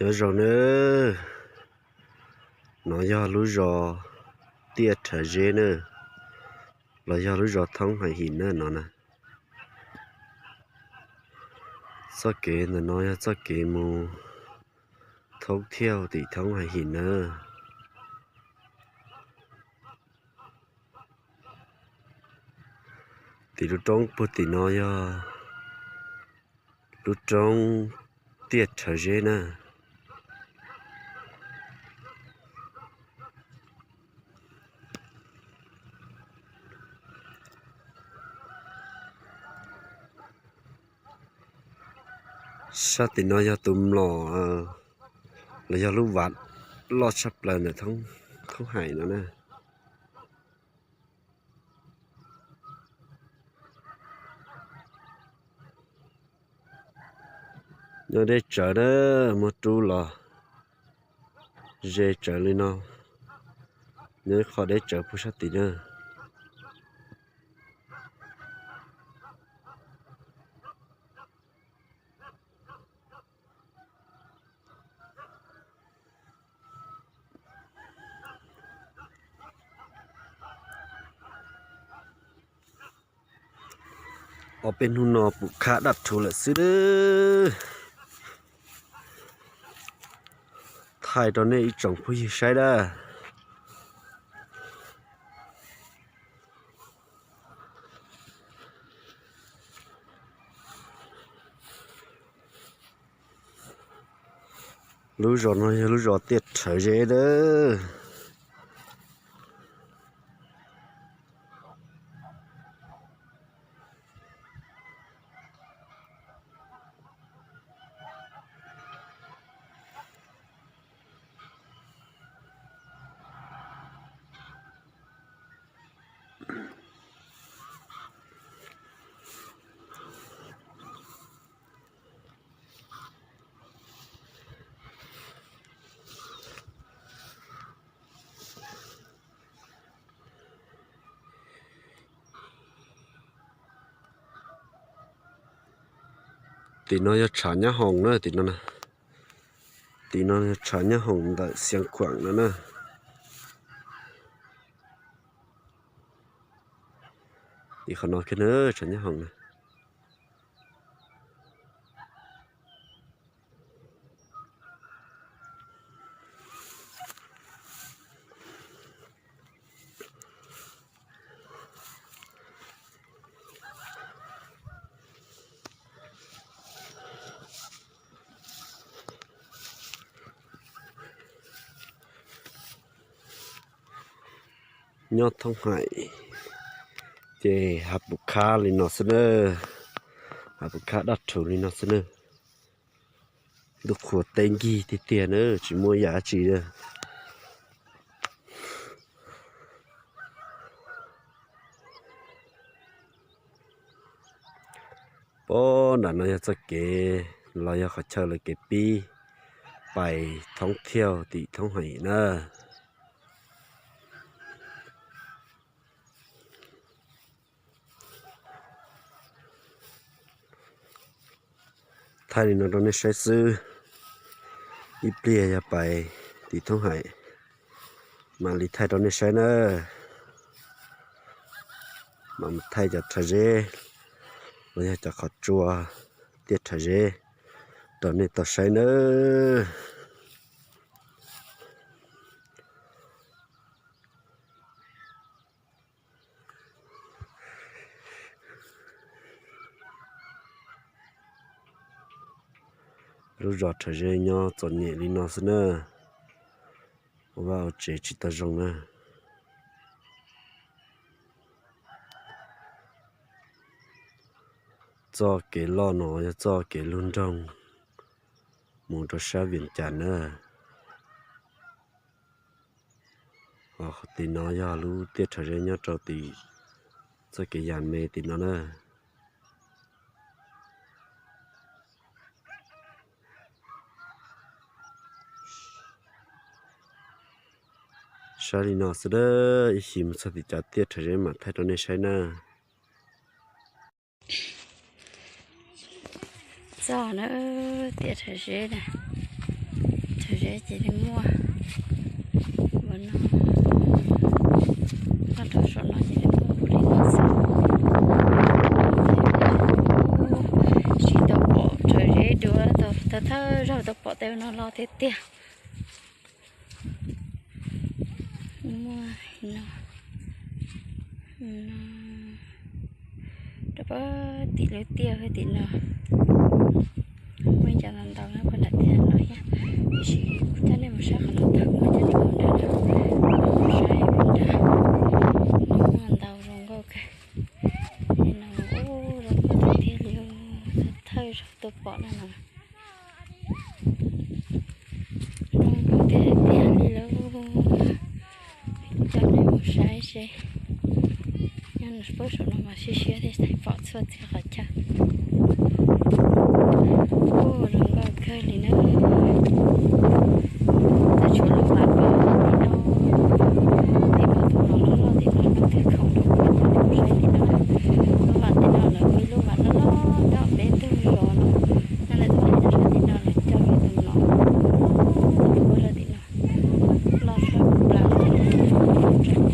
Nyob zoo nawb, no yog lub zos Tiaj Rhawv Zeb na, los yog lub zos Thoob Hais Him na no na. Txoj kev ntawm no yog txoj kev mus Thoob Thiauj tim Thoob Hais Him na. Tim lub roob puag tim no yog lub roob Tiaj Rhawv Zeb na. Sab tim no yog tus mlom los yog lub vas loj tshaj plaws ntawm Thoob Hais no na. Nyob deb tsawv na, muaj rub los ze tsawv li no, nyob ib qho deb tsawv puag sab tim na. Ob peb hnub no pum khab daj rhuv lawm xwb. Thaij rau nej ib tsoom phooj ywg saib dab. Lub zos no yog lub zos Tiaj Rhawv Zeb lawm. Tim no yog tshav nyab hoom na, tim no, tim no yog tshav nyab hoom ntawm Xiav Khuam no na. Tim qhov no kiag na, tshav nyab hoom na. Nyob Thoob Hais ces hav pum khab li no xwb na, hav pum khab daj rhuv li no xwb na. Ntuj qhua teb nkig tiag tiag na, tsis muaj yam dab tsi. Pab nram no yog txoj kev los yog qhov chaw lawv kev pib pais Thoob Thiauj tim Thoob Hais na. Thaij li no rau nej saib xwb, ib pliag yog pais tim Thoob Hais mam li thaij rau nej saib na. Mam mus thaij cov rhawv zeb los yog cov qhov tsua Tiaj Rhawv Zeb rau nej tau saib nawb. Lub zos Rhawv Zeb nyob txom nyem li no xwb na, ua vaj ua tsev tsis tau zoo na. Txoj kev loj no yog txoj kev lug nroog mus rau sab Vias Cas na. Ho qhov tim no yog lub Tiaj Rhawv Zeb nyob rau tim txoj kev yas me tim no na. Saib li no xwb nawb, ib chim mus txog tim cov Tiaj Rhawv Zeb mam thaij rau nej saib na. Txog na, Tiaj Rhawv Zeb na. Zeb ces li muaj, ua no, koj rau saum no ces li muaj li no xwb. Tsis tau pom rhawv zeb dua, thawj thawj zaug tau pom tej no loj tiag tiag. Muaj no, no, rau pem tim lub tiaj tim no. Muaj ib co ntau ntau nyob puag nram tiaj no thiab, tiam sis coj nej mus saib qhov no tag, muaj coj nej mus nrad, mus saib puag nrad, muaj ntau zoo nkauj kawg. Tej no ua zoo nkauj tiag tiag li, thawj zaug tau pom no no. Zoo nkauj tiag tiag li lauj. Coj nej mus saib seb. Nyob puag saum no mas siab siab thiab, pom txhua txhia qhov chaw. Ua zoo nkauj kawg li na. Tseem tshuav lub vas pem tim no, tim no tus no loj loj tim no, lub tiaj khoom rau pem no, saib tim no. Lub vas tim no lawv ua ib lub vas loj loj nyob pem ntug zos no. Nyob ntawm txoj kev no saib tim no lawv cog ib tus no, ua rau tim no loj tshaj plaws li.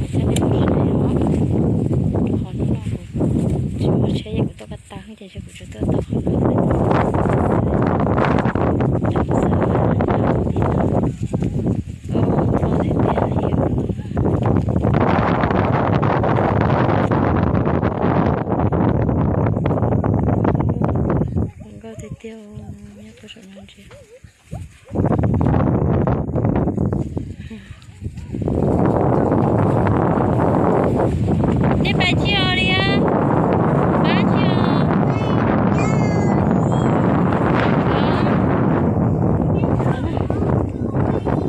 Coj nej mus saib os. Rau qhov hnub no kuv tsis muaj tsheb, kuv tuaj koj tag ces kuv tsuas tuaj tau qhov no. Loj tiag tiag li. Zoo nkauj tiag tiag, nyob puag saum no ntsia. Nej pab tsis os li, pab tsis os.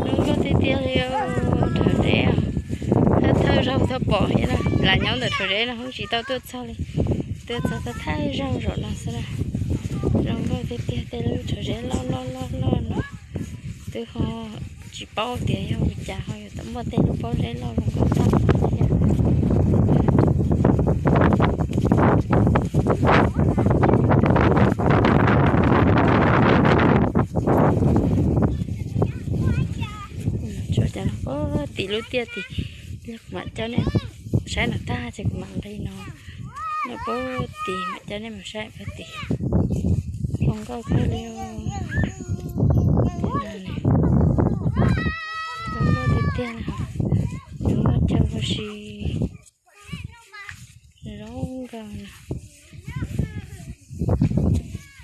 Zoo nkauj tiag tiag li, rhawv zeb. Thawj zaug tau pom thiab na, lam nyob ntawm rhawv zeb no tsis tau tuaj txog li. Tuaj txog thawj zaug zaum no xwb na. Zoo nkauj tiag tiag, tej lub rhawv zeb loj loj loj loj no. Twb ho tsis paub tias yog ua cas ho yuav tau muaj tej lub pob zeb loj zoo nkauj tag thiab. Tsuas cov no puag tim lub tiaj tim, kuv mam coj nej saib no tag ces kuv mam nqis no. No puag tim mam coj nej mus saib puag tim. Zoo nkauj kawg li. Zoo nkauj tiag tiag li. Nws muaj chaw ua si zoo nkauj na.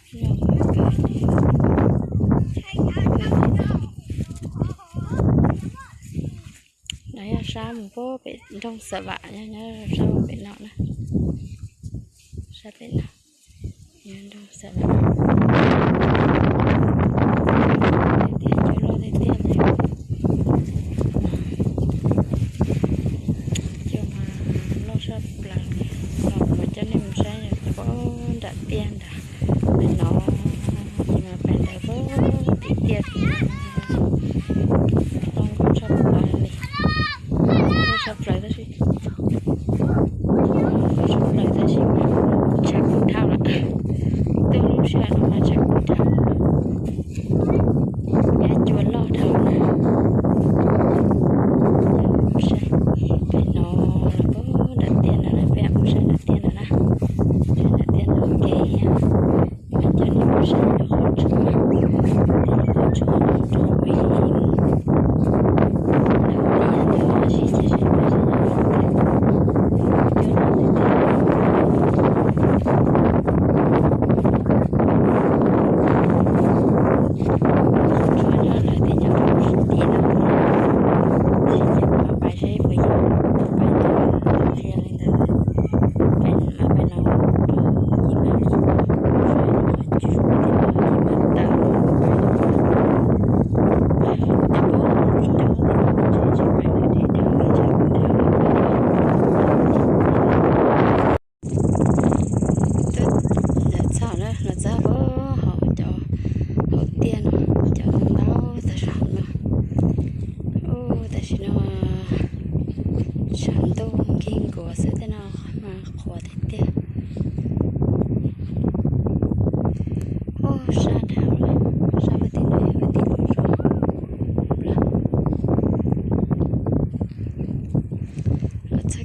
Zoo nkauj kawg li. No yog sab mus puag pem nroog Xav Vam, nyob sab pem no na. Sab pem no yog nroog Xav Vam. Tiag tiag, cua loj tiag tiag li. Cua mas loj sab plaws li. No kuv mam coj nej mus saib puag nram tiaj nrad. Pem no ces mas pem ntawd puag tim tiaj tim no. Zoo nkauj tshaj plaws li. Nkauj tshaj plaws tab sis, nkauj tshaj plaws tab sis mas tshav kub dhau lawm. Tuaj lub sij hawm no mas tshav kub dhau. Nyab cua loj dhau na. Saib pem no, puag nram tiaj no na, peb mus saib nram tiaj no na. Saib nram tiaj no ua ke thiab. Coj nej mus saib lub qhov tsua, lub qhov tsua no rau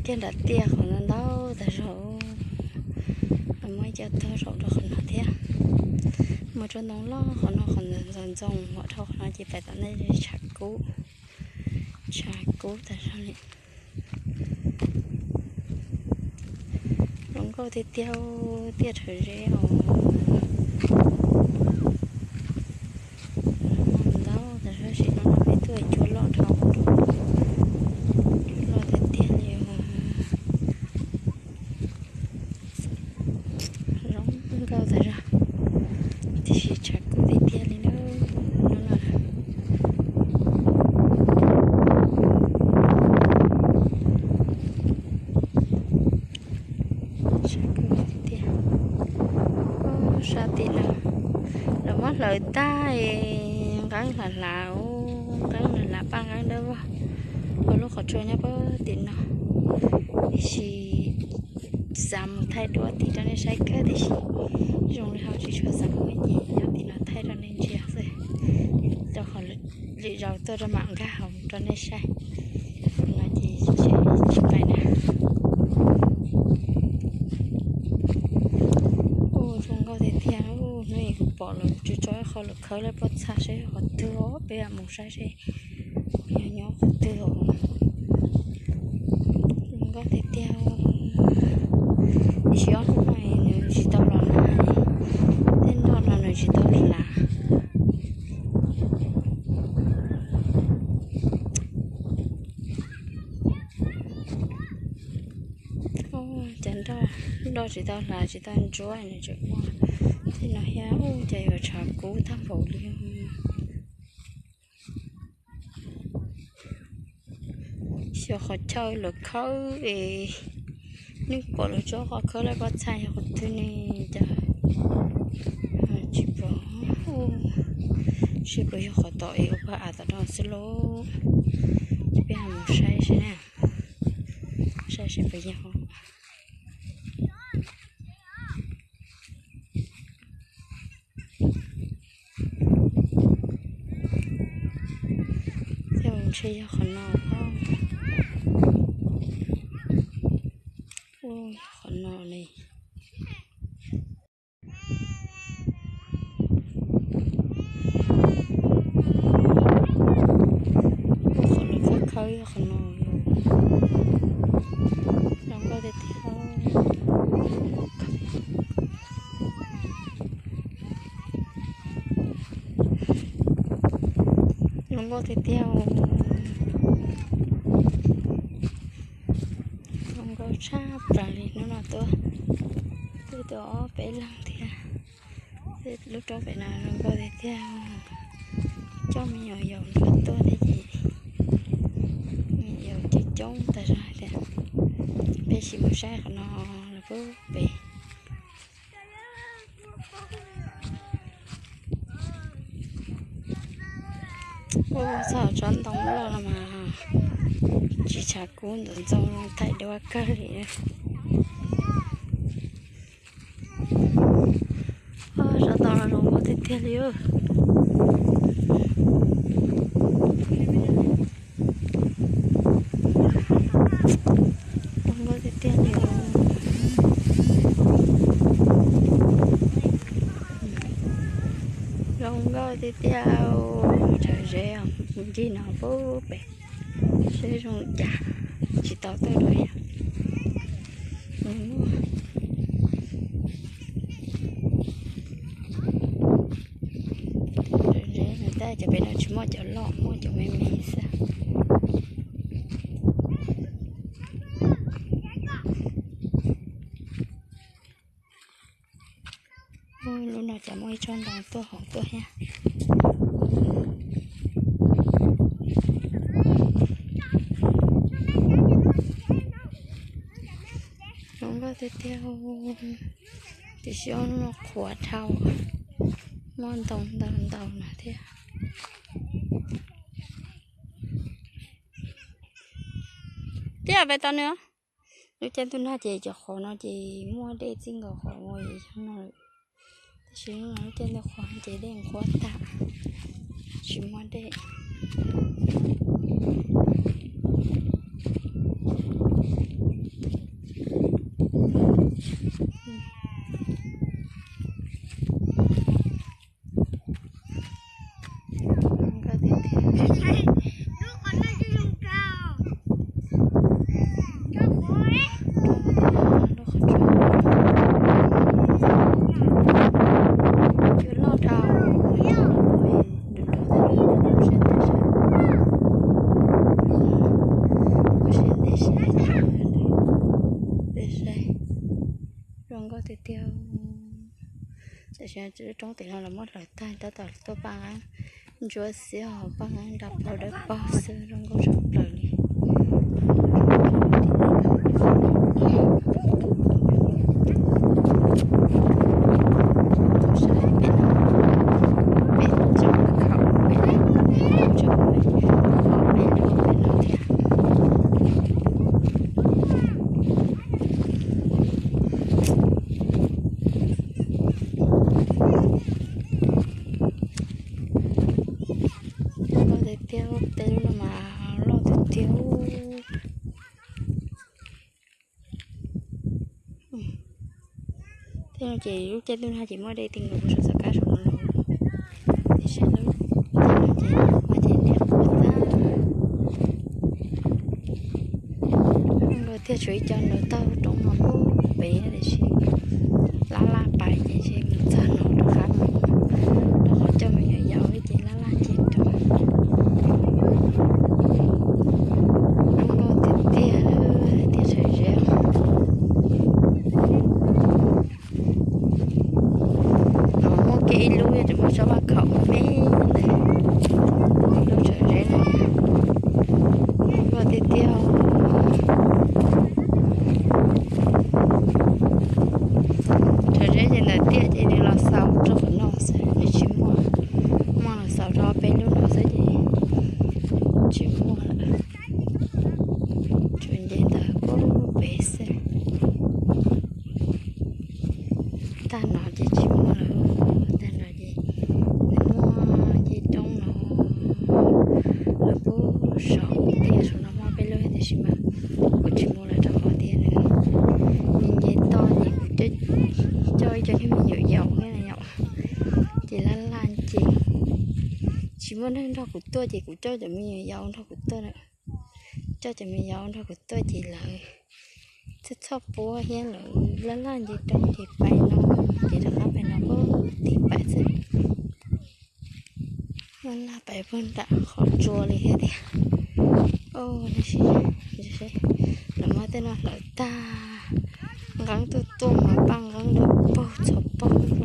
Tiaj nram tiaj qhov ntau ntau tas zog. Muaj ib co tuag zaum rau qhov no thiab. Muaj tsob ntoo loj qhov no, qhov ntxoov ntxoo, hos dhau qhov no ces pais tom ntej tshav kub, tshav kub tas zog li. Zoo nkauj tiag tiag, tiaj rhawv zeb os. Ntau tas zog, sim no peb tuaj cua loj dhau, cua loj tiag tiag li. Zoo nkauj tas zog, tiam sis tshav kub tiag tiag li na. Tshav kub tiag tiag. Sab tim no lawv muab hlawv tag, nqeeb hlav hlav, nqeeb hlav hlav, paj nqeeb dawb vog. Ua lub qhov tsua nyob puag tim no, tiam sis xav mus thaij duab tim rau nej saib kawg, tiam sis zoo li ho tsis tshua xav mus ces nyob tim no thaij rau nej ntsia xwb. Rau qhov lwm zaus tuaj rau mam nkag hauv rau nej saib. No ces tsis pais na. Ua zoo nkauj tiag tiag, hnub ib kuv pom lawv tso ib qho lawv khawb lawv pob txha seb qhov twg os, peb mus saib seb yog nyob qhov twg os. Zoo nkauj tiag tiag. Tiam sis ob hnub no nws tsis tau los na, tej nroj no nws tsis tau hlav. Cov nroj, nroj tsis tau hlav tsis tau ntsuab nws tseem muaj tej no thiab. Ua cas yuav tshav kub tag npaum li. Xyov qhov chaw lawv khawb es, nej pom lawv tso qhov khawb lawv pob txha yog qhov twg ne? Cas tsis pom. Seb puas yog qhov tom es ua pag av tom no xwb lauj. Peb mus saib seb na, saib seb puas yog. Tej ntshe yog qhov no. Ua qhov no li. Ua qhov lawv khawb khawb yog qhov no. Zoo nkauj tiag tiag. Zoo nkauj tiag tiag. Zoo nkauj tshaj plaws li. Hnub no tuaj, tuaj tau ob peb leeg thiab. Lub roob pem no zoo nkauj tiag tiag. Coj me nyuam yaus los tuaj thiab ces me nyuam yaus coob coob tas zog tias. Peb sim mus saib qhov no los pub pem. Ua txog tsob ntoo loj no mas tsis tshav kub ntxoov ntxoo thaij duab kawg li. Tsob ntoo no zoo nkauj tiag tiag li. Zoo nkauj tiag tiag li. Zoo nkauj tiag tiag. Tshav zeb ncig no pub pem. Seb zoo li cas, tsis tau tuaj dua yog. Tab cov pem no tsis muaj cov loj, muaj cov me me xwb. Lub no cas muaj ib tsob ntoo tuaj hauv tuaj thiab. Zoo nkauj tiag tiag. Tiam sis ob lub no qhuav dhau, muaj ntoo ntau ntau no thiab. Tib yam pem tau nws, lub caij ntuj nag ces cov qhov no ces muaj dej txij nkaus qhov uas yog no, tab sis lub no lub caij ntuj qhuav ces dej nqhuab tag, tsis muaj dej. Roob tim no los muab hlawv tag, tab tom tuaj paj nqeeb ntsuab xiab, paj nqeeb nra paug dawb paug xwb, zoo nkauj tshaj plaws li. Peb tsoom khaum peb, peb lub pem no thiab. Loj tiag tiag, tej lub no mas loj tiag tiag. Tej no ces lub caij ntuj nag ces muaj dej ti nkaus rau saum kab saum no, tiam sis lub caij no ces ua ces liab qhuav tag. Zoo nkauj tiag, tshuav ib co ntawm taug roob no puag pem tiam sis laj laj pais ces ntshe mus txog no rov qab mus, rau qhov coj me nyuam yaus ces laj laj ces rau. Zoo nkauj tiag tiag, tiaj tshawm zeb. No muaj kiag ib lub, yog tseem muaj tsob vaj khaum me ntawd, lub tshawm zeb no. Zoo nkauj tiag tiag. Tshawm zeb ces ntawm tiaj ces nws los xaus rau qhov no xwb, nws tsis muaj, muaj los xaus rau peb lub no xwb ces tsis muaj lawm. Tsuas nce ntawm puag pem xwb. Tag no ces tsis muaj lawm, tag no ces nws muaj nce roob no los puag saum tiaj saum no muaj peb lub tiam sis mas kuv tsis mus lawm rau qhov tias nws nce toj ces kuv coj ib co me nyuam yaus thiab na yom, ces laj laj ces tsis muaj neeg nrog kuv tuaj ces kuv coj cov me nyuam yaus nrog kuv tuaj na. Coj cov me nyuam yaus nrog kuv tuaj ces lawv txhoj txhoj puab thiab lawv laj laj nce roob ces pais no, ces rov qab pais no puag tim pais xwb. Laj laj pais puag nram qhov tsua li thiab tiag. Tab sis lawv muab tej no hlawv tag, nqeeb tuaj tuaj mas paj nqeeb dawb paug txhos paug.